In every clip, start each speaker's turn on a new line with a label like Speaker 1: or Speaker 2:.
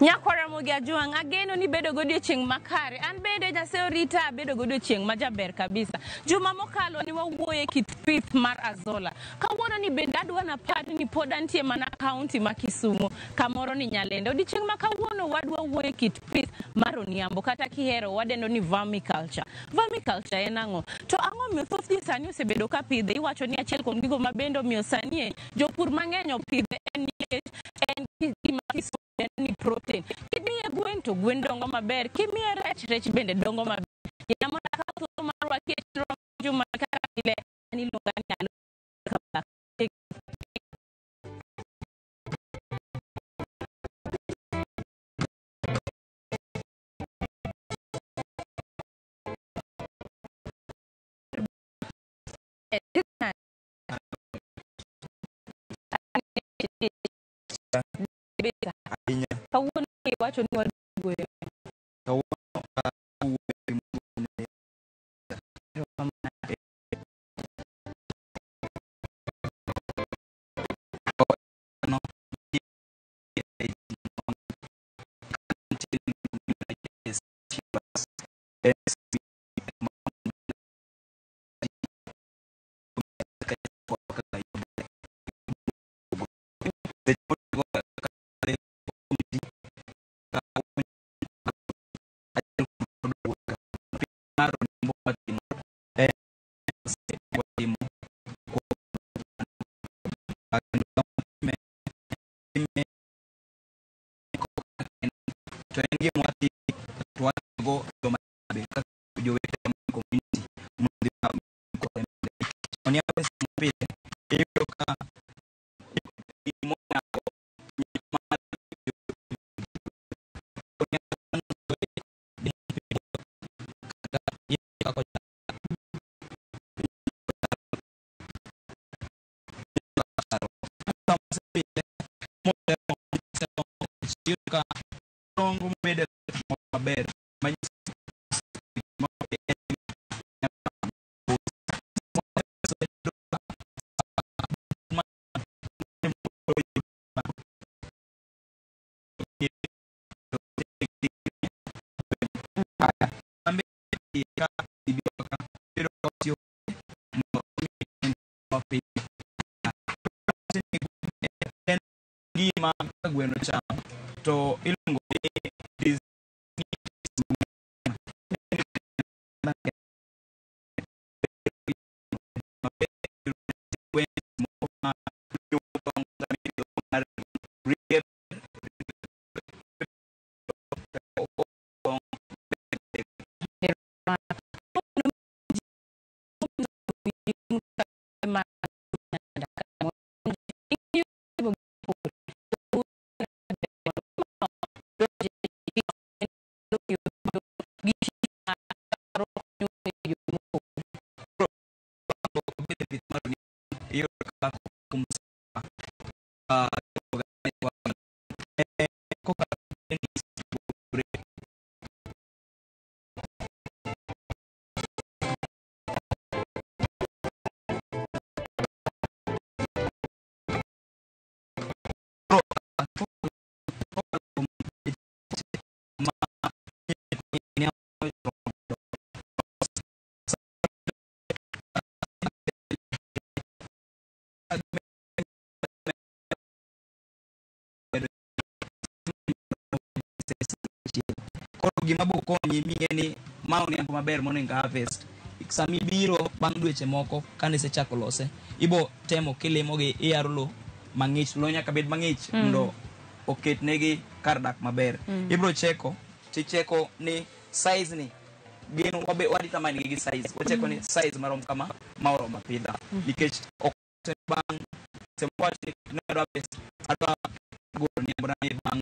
Speaker 1: Nyakwar Ramogi Ajwang', ageno ni bedo godiochieng' makare. An bende Nyasaye orita abedo godiochieng' majaber kabisa. Juma mokalo ni wawuoye kit pith mar Azolla. Kawuono ni bende adwa napar ni pod antie mana kaunti ma Kisumu, kamoro ni Nyalenda. Odiochieng' ma kawuono wadwa wuoye kit pith mar oniambo kata kihero wadendo ni vermiculture. Vermiculture en ang'o? To ang'o omiyo thoth ji sani osebedo ka pidhe? Iwacho ni achiel kuom gigo ma bende omiyo sani e jopur mang'eny opidhe en nikech en gima Kisumu dendo ni protein. Kimiye gwen to gwen dongo maber, kimiye rech, rech bende dongo maber. Yamo akawo thuolo mar rwaki e chenro mar juma kaka pile, an iluonga ni Alo Kabaka.
Speaker 2: Ahinya.
Speaker 1: Kawuono iwacho ni wadwa wuoyo.
Speaker 2: Kawuono awuoyo gi no to en gima watimo to watiyogo joma be kaka jowetewa e community mondo oniambo pile iyudo ka gimonyako dongo mobedo maber manyiso gima ka gweno chamo to iluongo ni Koro gima bo konyi ming'e ni ma oniambo maber monego harvest. Sama ibiro bang' dweche moko kane isechako lose, ibo temo kilimo gi iyaro lo mang'ich, lo nyaka bed mang'ich mondo oket negi kar dak maber. Ibro cheko, ticheko ni size ni gin wabe wa determine gi gi size. Wacheko ni size marom kama ma oromo apidha. Nikech ok bang' sema wach ni adwa harvest, adwa golo niambo na ni bang'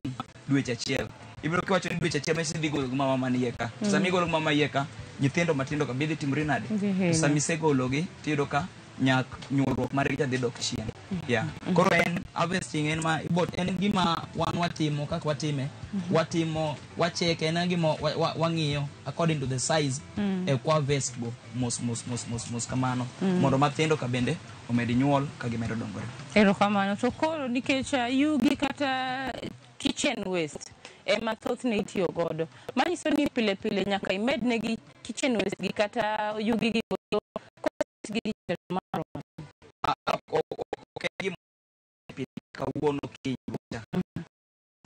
Speaker 2: dweche achiel. Ibiro kiwacho ni dweche achiel manyiso ni idhi golo gi mama man iye ka. To sama igolo gi mama iye ka, nyithindo matindo ka be dhi timore nade?
Speaker 1: Dhi hinyo.
Speaker 2: To sama isegologi tiyudo ka nyak nyuolruok margi cha dhi dok chien. Yeah. Koro en harvesting en ma ibot en gima wan watimo kaka watime. Watimo wacheke en gima wang'iyo according to the size e kwa harvest go mos mos mos mos mos kamano mondo mathindo ka bende omed nyuol ka gimedo dongore.
Speaker 1: Erokamano. To koro nikech yugi kata kitchen waste ema thothne itiyo godo. Manyiso ni pile pile nyaka imed negi kitchen waste gi kata yugi gi gi dichiel maromo.
Speaker 2: Ok en gima kawuono kiny cha.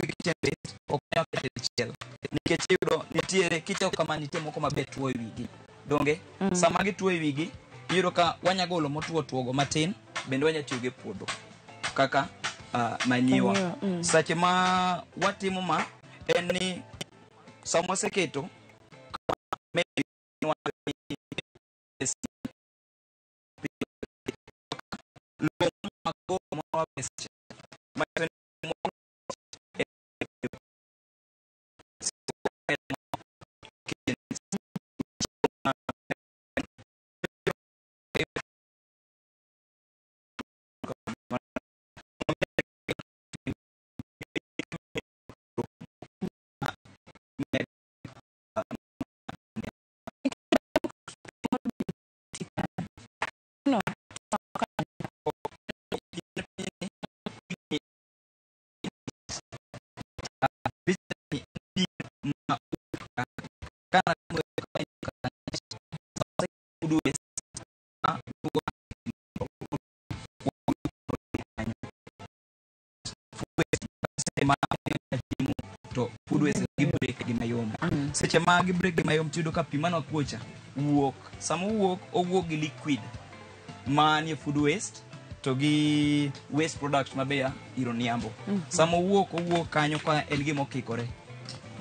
Speaker 2: Kitchen waste ok nyal kete dichiel nikech iyudo nitiere kichako kama nitie moko maber tuo e wigi donge. Sama gituo e wigi iyudo ka wanya golo motuo tuogo matin bende wanya tiyo go e puodho kaka manyiwa. Seche ma watimo ma en ni sama waseketo To food waste gi break gi mayom. Seche ma gi break gi mayom tiyudo ka pi mane cha wuok. Sama owuok, owuok gi liquid manie food waste to gi waste product mabe a ir oniambo. Sama owuok, owuok kanyo ka en gima okikore,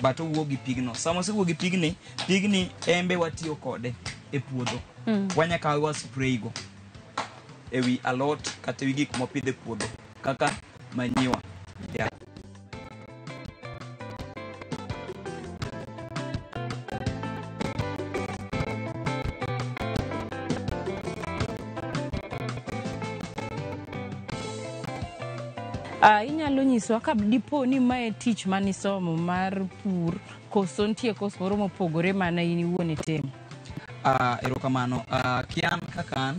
Speaker 2: but owuok gi pigno. Sama osewuok gi pigni, pigni embe watiyo kode e puodho. Wanya kawe wa spray go ewi alot kata ewi gik mwapidho e puodho kaka manyiwa. Yeah.
Speaker 1: Inyalo nyiswa ka dipo ni mae tich manisomo mar pur koso nitie kos moro mopogore mana in iwuon itimo?
Speaker 2: Erokamano. Kian kaka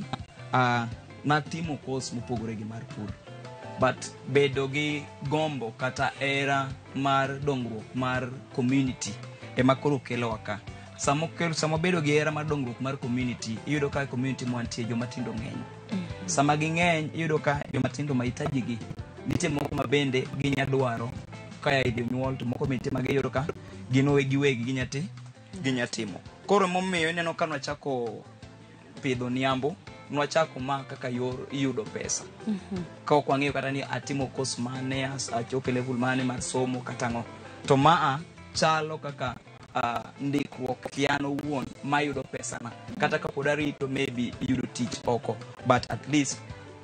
Speaker 2: an, natimo course mopogore gi mar pur. But bedo gi gombo kata hera mar dongruok mar community ema koro kelowa ka. Sama bedo gi hera mar dongruok mar community, iyudo ka community mwantie joma tindo ng'eny. Sama ging'eny, iyudo ka joma tindo mahitaji gi nitie moko ma bende ginya dwaro ka ya jonyuol, to moko bende nitie ma giyudo ka gin giwegi ginya timo. Koro emomiyo ineno ka nwachako pidho niambo, nwachako ma kaka yor yudo pesa. Ka ok wang'eyo kata ni atimo course mane, achopo e level mane mar somo kata ang'o. To maa chalo kaka ndikruok kian owuon mayudo pesana. Kata kapod arito maybe yudo tich oko, but at least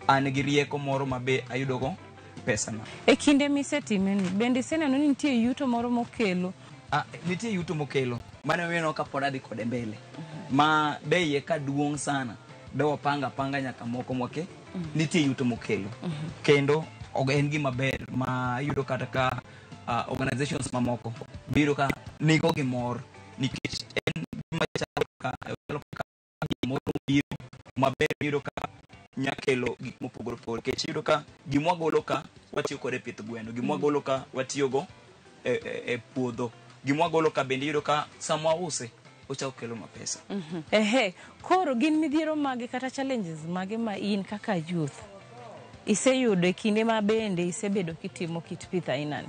Speaker 2: an gi rieko moro mabe ayudogo pesana.
Speaker 1: E kinde misetimeni, bende iseneno ni nitie yuto moro mokelo?
Speaker 2: Nitie yuto mokelo. Mano emomiyo ka pod adhi kode mbele. Ma de iye ka duong' sana, de wapanga apanga nyaka moko mwake, nitie yuto mokelo. Kendo en gima ber ma iyudo kata ka organizations mamoko biro ka nigo gi mor nikech en gima chalo kaka gimoro biro maber iyudo ka nyakelo gik mopogore opogore. Nikech iyudo ka gima wagolo ka watiyo kode e pith gweno, gima wagolo ka watiyogo e puodho, gima wagolo ka bende iyudo ka sama wause ochako kelonwa pesa.
Speaker 1: Ehe, koro gin midhiero mage kata challenges mage ma in kaka youth iseyudo e kinde ma bende isebedo kitimo kit pith ainani?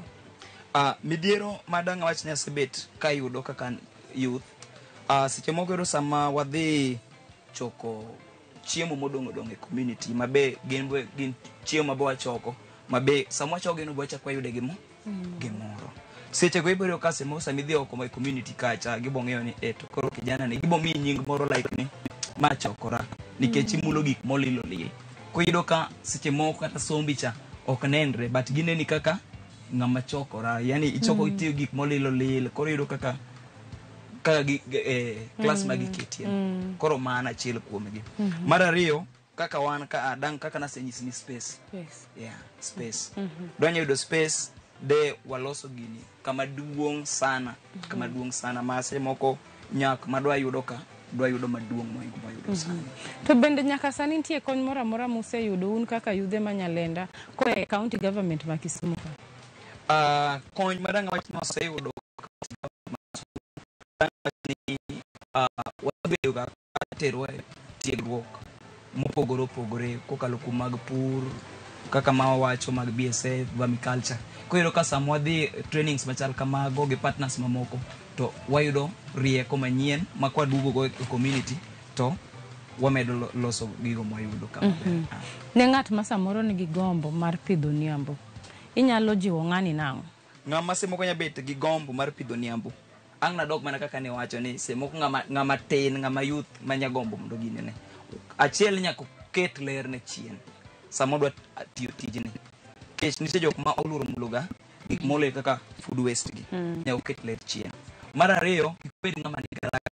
Speaker 2: Midhiero ma dang' awach ni asebet kayudo kaka youth, seche moko yudo sama wadhi choko chiemo modong' odong' e community mabe gin chiemo mabe wachoko mabe sama wachoko gino be wachako wayude gimoro. Seche go ibiro ka semo sama idhi oko e community kacha gibo ng'eyo ni to koro kijana ni gibo miyi nying moro like ni ma chokora nikech imulo gik molil olil. Koro ka seche moko kata sombi cha ok nenre but gineni kaka ng'ama chokora, yani ichoko itiyo gik molil olil, koro iyudo kaka gi class ma giketie. Koro mano achiel kuomgi. Mar ariyo, kaka wan ka dang' kaka nasenyisi ni space.
Speaker 1: Yes.
Speaker 2: Yeah, space. Dwanya yudo space de waloso gini kama duong' sana, kama duong' sana ma seche moko nyak madwa yudo ka dwa yudo maduong' mohingo mwayudo sani.
Speaker 1: To bende nyaka sani nitie kony moro amora museyudo un kaka yudhe ma Nyalenda koa e county government ma Kisumu ka?
Speaker 2: Kony madang' awach ni waseyudo ni wabedo ga katerwa e tiegruok mopogore opogore kokalo kuom mag pur kaka ma wawacho mag BSF, vermiculture. Koro iyudo ka sama wadhi trainings machal kamago gi partners mamoko to wayudo rieko manyien ma kwaduogo go e community to wamedo loso gigo mwayudo ka maber.
Speaker 1: Ne ng'at ma samoro nigi gombo mar pidho niambo, inyalo jiwo ng'ani nang'o?
Speaker 2: Ng'ama semoko nya bet gi gombo mar pidho niambo, ang' nadok mana kaka ne wacho ni semoko ng'ama tin, ng'ama youth manya gombo mondo gini ne. Achiel nyaka oket ler ne chien sama odwa tiyo tijni. Nikech nitie jok ma oluoro mulo ga gik mole kaka food waste gi. Nyaka oket ler chien. Mar ariyo, kik obed ng'ama nigi haraka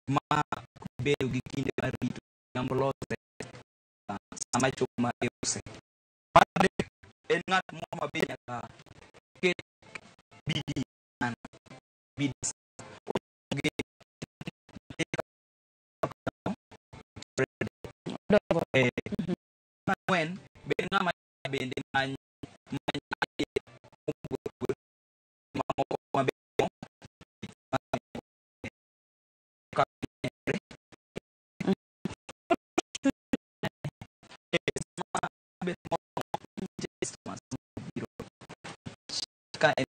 Speaker 2: ma bedo gi kinde mar rito niambo losre sama chopo ma iuse. Mar adek, en ng'at moro ma be nyaka ket bidii sana. Bidii Mar ang'wen, bed ng'ama bende many mamoko mabeyo ka en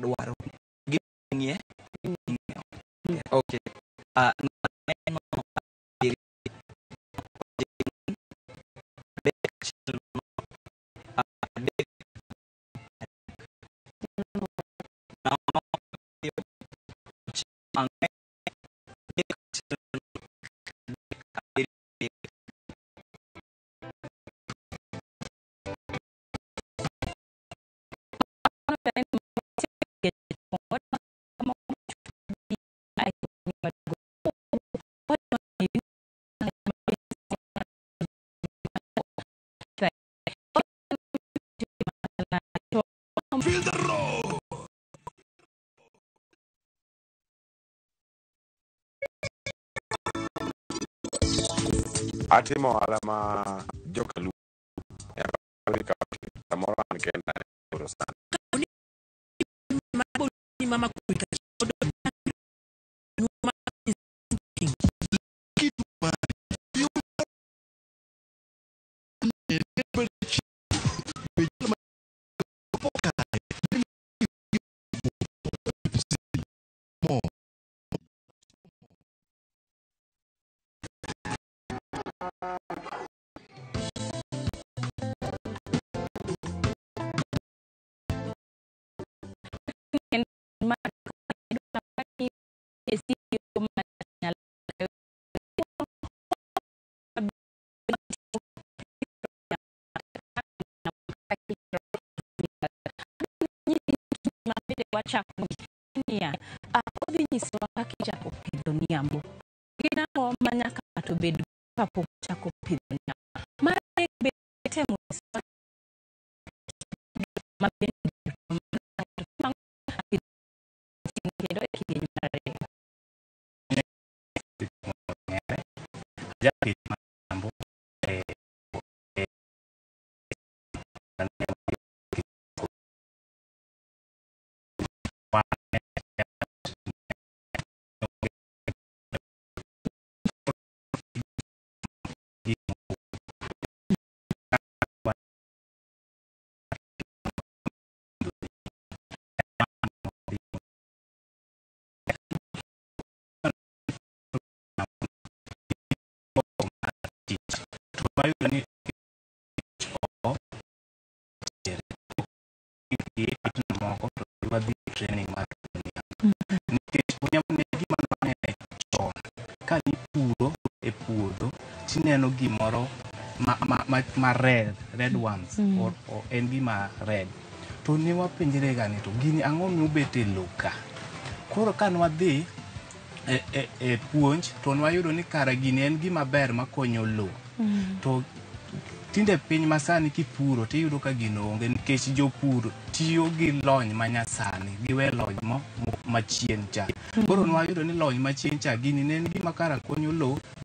Speaker 2: dwaro ging'ie. Okay.
Speaker 3: Feel the road.
Speaker 4: Atimo ohala ma jokaluo e Afrika samoro an kenda koro sana.
Speaker 1: Niya, odhi nyisowa kaka ichako pidho niambo. Gin ang'o ma nyaka ng'ato bed kapok ochako pidho niambo? Mar adek bende temo nyisowa ma bende kendo e kidieny mar ariyo.
Speaker 5: Japith mar niambo wayudo ni moko to wadhi training mar nikech ne gima ne chon ka Puro e puodho tineno gimoro ma red, red worms, or en gima red. To ne wapenjre ga ni to gini ang'o miobet e lowo ka. Koro ka nwadhi e puonj to nwayudo ni kara gini en gima ber makonyo lowo. To tinde piny masani kipuro tiyudo ka gino onge nikech jopur tiyo gi lony manyasani, giwe lony mo machien cha. Koro nwayudo ni lony machien cha gini ne en gima kara konyo lowo.